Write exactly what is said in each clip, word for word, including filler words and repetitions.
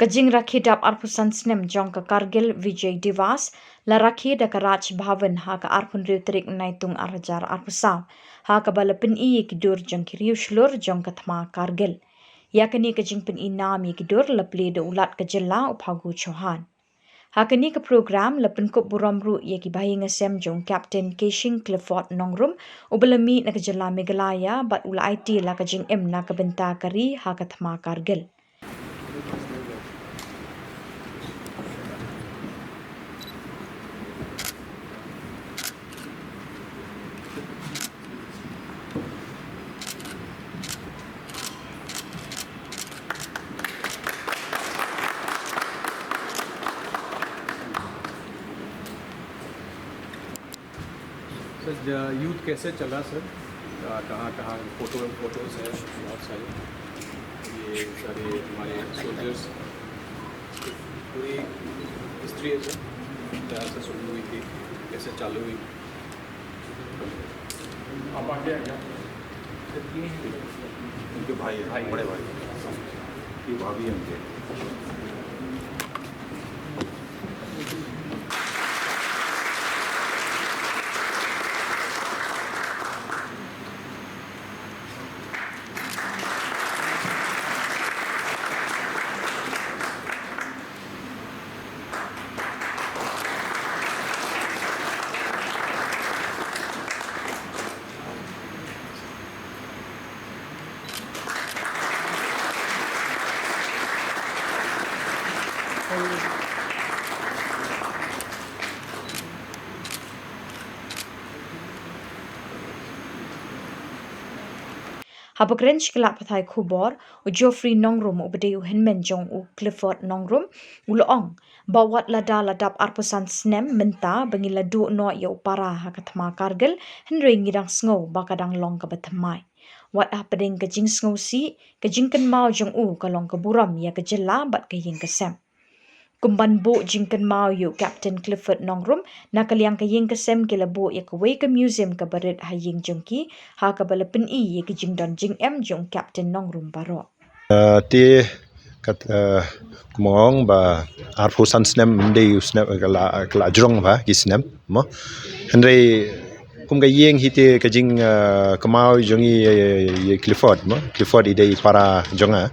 Ka jingrakhe dap arphew san snem jong ka Kargil Vijay Diwas la rakhe da ka Raj Bhavan ha ka arphew hynriew tarik Naitung ar hajar arphew saw, ha kaba la pyni ïa ki dur jong ki riew shlur jong ka thma Kargil. Ïa kane ka jingpyni nam ïa ki dur la plie da u Lat ka jylla u Phagu Chauhan. Ha kane ka program la pynkup burom ruh ïa ki bahaïing hasem jong Captain Keishing Clifford Nongrum, uba la mih na ka jylla Meghalaya bad u la aiti la ka jingim na ka bynta ka ri ha ka thma Kargil. सर, ज-, युद्ध कैसे चला सर? अ, कहाँ, कहाँ फोटो, फोटोज हैं बहुत सारे। ये सारे हमारे सोल्जर्स, पूरी हिस्ट्री है सर। क्या सर शुरू हुई थी, कैसे चालू हुई? आप आगे आ जाओ। उनके भाई हैं, भाई। बड़े भाई। ये भाभी हैं उनके। Haba kren sha ki lad pathai khubor, u Geoffrey Nongrum uba dei u hynmen jong u Clifford Nongrum, u la ong ba wat lada la dap arphew san snem mynta ba ngi la duh noh ïa u para ha ka thma Kargil, hynrei ngi dang sngew ba ka dang long kaba thymmai. Wat hapdeng ka jingsngewsih, ka jingkynmaw jong u ka long ka burom ïa ka jylla bad ka ïing ka sem. Kum ban buh jingkynmaw ïa u Captain Clifford Nongrum, na ka liang ka ïing ka sem ki la buh ïa kawei ka museum kaba rit ha ïing jong ki, ha kaba la pyni ïa ka jingdon jingem jong u Captain Nongrum baroh. Eh, te kat, eh, kum nga ong ba arphew san snem ym dei u snem ka la, ka la jrong ba ki snem mo. Hynrei kum ka ïing hi te ka jing, eh, kynmaw jong ngi, eh, ïa Clifford mo. Clifford i dei para jong nga.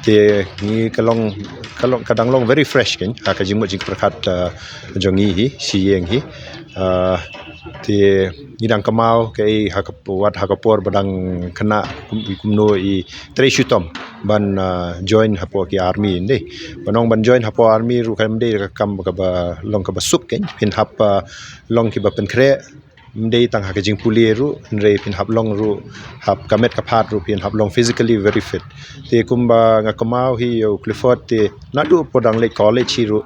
Te ngi ka long, ka long, ka dang long very fresh kan. Ha ka jingmut jingpyrkhat, eh, jong ngi hi, shi ïing hi. Eh, te ngi dang kynmaw kaei ha ka wat ha ka por ba dang khynnah kum, kumno i trei shitom ban, ah, join hapoh ki army ynde. Ban ong ban join hapoh army ruh kam dei ka kam kaba long kaba suk kan, phin hap, ah, long kiba pynkhreh, ym dei tang ha ka jingpule ruh, hynrei phin hap long ruh hap ka met ka phad ruh phin hap long physically very fit. Te kumba nga kynmaw hi ïa u Clifford te naduh por dang leit college hi ruh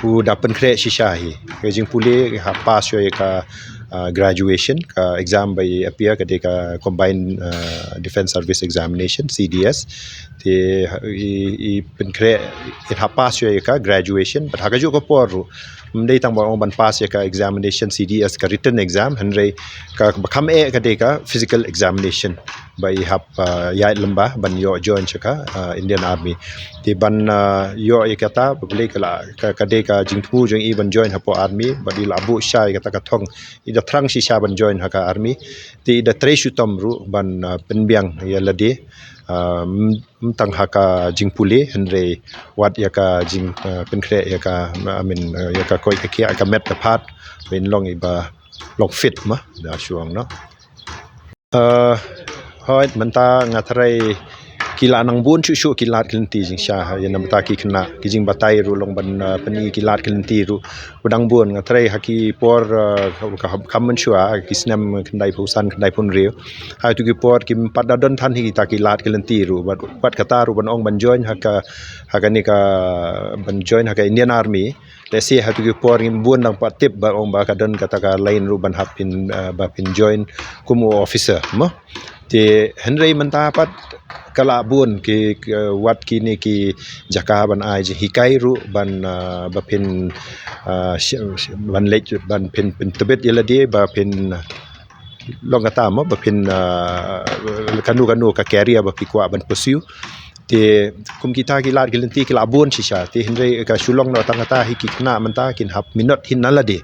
u da pynkhreh shisha hi. Ka jingpule ha pass ïa ka, ah, graduation, ka exam ba i appear ka dei ka Combined, ah, Defence Service Examination, C D S. Te i, i pynkhreh, i ha pass ïa ka graduation, but ha kajuh ka por ruh ym dei tang ba ong ban pass ïa ka examination C D S ka written exam, hynrei kaba kham eh ka dei ka physical examination. Ba i hap, ah, ïaid lyngba ban ïoh join sha ka, ah, Indian Army. Te ban, ah, ïoh ïa kata, ba balei ka la, ka, ka dei ka jingthmu jong i ban join hapoh army, ba i la buh shisha ïa kata ka thong, i da thrang shisha ban join ha ka army. Te i da trei shitom ruh ban, ah, pynbiang ïa lade, ah, ym, ym tang ha ka jingpule, hynrei wat ïa ka jing, ah, pynkhreh ïa ka, I mean, ah, ïa ka koit ka khiah, ka met ka phad, ban long iba long fit ma, da shuh ong no. Eh, hooid, mynta nga tharai ki la nang bun shuh shuh ki lad ki lynti jingshisha, ïa na bynta ki khynnah, ki jingbatai ruh long ban, eh, pyni ki lad ki lynti ruh ba dang bun. Nga tharai ha ki por, eh, ka, ka, kam mynshuwa, ki snem khyndaiphew san, khyndaiphew hynriew, ha kito ki por kim pat da don than hi kita ki lad ki lynti ruh, bad, bad kata ruh ban ong ban join ha ka, ha kane ka, ban join ha ka Indian Army. Te shi ha kito ki por ngim bun dang pat tip ba ong ba ka don kata ka line ruh ban hap phin, ah, ba phin join kum u officer mo. Te hynrei mynta pat ka la bun ki, ki, wat kine ki jaka ban ai jinghikai ruh ban, ah, ba phin, ah, shi-, shi-, ban leit ban phin, phin tbit ïa lade ba phin long kata mo ba phin, ah, kano kano ka career ba phi kwah ban pursue. Te kum kita ki lad ki lynti ki la bun shisha. Te hynrei ka shu long noh tang kata hi, ki khynnah mynta kin hap minot hi na lade.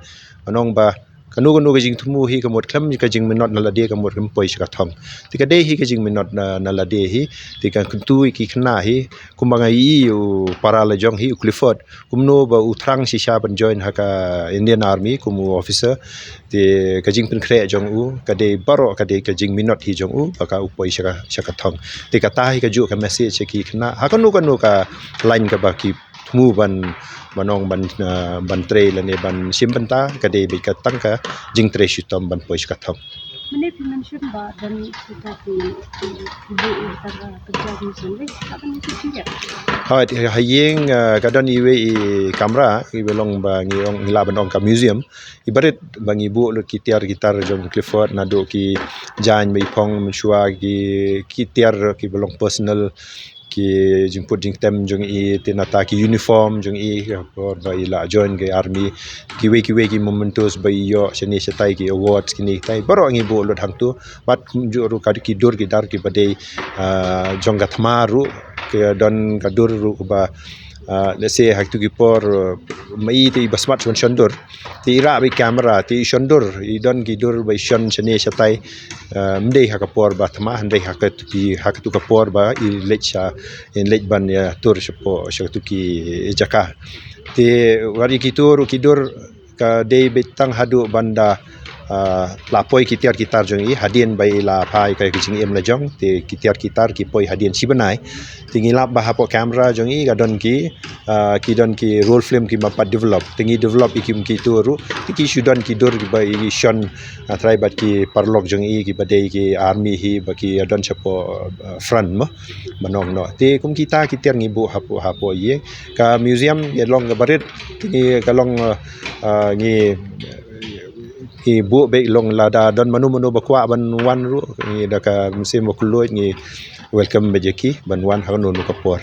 Ban ong ba kano kano ka jingthmu hi ka mut khlem ka jingminot na lade, ka mut khlem poi sha ka thong. Te ka dei hi ka jingminot na, na lade hi. Te kan kyntu ïa ki khynnah hi, kumba nga ïohi ïa u para la jong hi u Clifford, kumno ba u thrang shisha ban join ha ka Indian Army kum u officer. Te ka jingpynkhreh jong u ka dei baroh, ka dei ka jingminot hi jong u ba ka u poi sha ka, sha ka thong. Te kata hi ka juh ka message sha ki khynnah ha kano kano ka line kaba ki thmu ban, ban ong ban, ah, ban trei lane ban shim bynta, ka dei beit ka tang ka jingtrei shitom ban poi sha ka thong. Mynne phi mention ba don kita ki, ki, ki buh ïa ka, ka jam ni sendiri, ka ban ki sendiri. Hooid, ha ïing, ah, ka don iwei i kamra, iba long ba ngi ong, ngi lah ban ong ka museum. Iba rit ba ngi buh lut ki tiar ki tar jong Clifford, naduh ki jaiñ ba i phong mynshuwa, ki, ki tiar kiba long personal, ki jingput jingtem jong i, te nata ki uniform jong i ha ka por ba i la join ka army, kiwei kiwei ki mementos ba i ïoh shane shatai, ki awards kine kitai, baroh ngi buh lut hangto. Bad kumjuh ruh ka, ki dur ki dar kiba dei, ah, jong ka thma ruh, ka don ka dur ruh kaba, ah, let's say ha kitu ki por, ah, ma i te iba smat shon shon dur, te i rah beit camera, te i shon dur, i don ki dur ba i shon shane shatai. Ah, ym dei ha ka por ba thma, hynrei ha katu ki, ha katu ka por ba i leit sha, i leit ban ïatur shapoh sha katu ki jaka. Te wat ïa kitu ruh ki dur ka dei beit tang haduh ban da, ah, la poi ki tiar ki tar jong i, hadien ba i la phai ka, ka jingim la jong, te ki tiar ki tar ki poi hadien shi bnai. Te ngi lap ba hapoh camera jong i ka don ki, ah, ki don ki roll film ki ma pat develop. Te ngi develop i kim kitu ruh. Te ki shu don ki dur kiba i shon, ah, trai bad ki paralok jong i kiba dei ki army hi ba ki don shapoh, ah, front mo. Ban ong noh. Te kum kita ki tiar ngi buh hapoh, hapoh ïing. Ka museum ka long kaba rit. Te ngi ka long, ah, ngi, ngi buh beit long lada don mano mano ba kwah ban wan ruh. Ngi da ka mynsiem ba kylluid ngi welcome beit ïa ki ban wan ha kano kano ka por.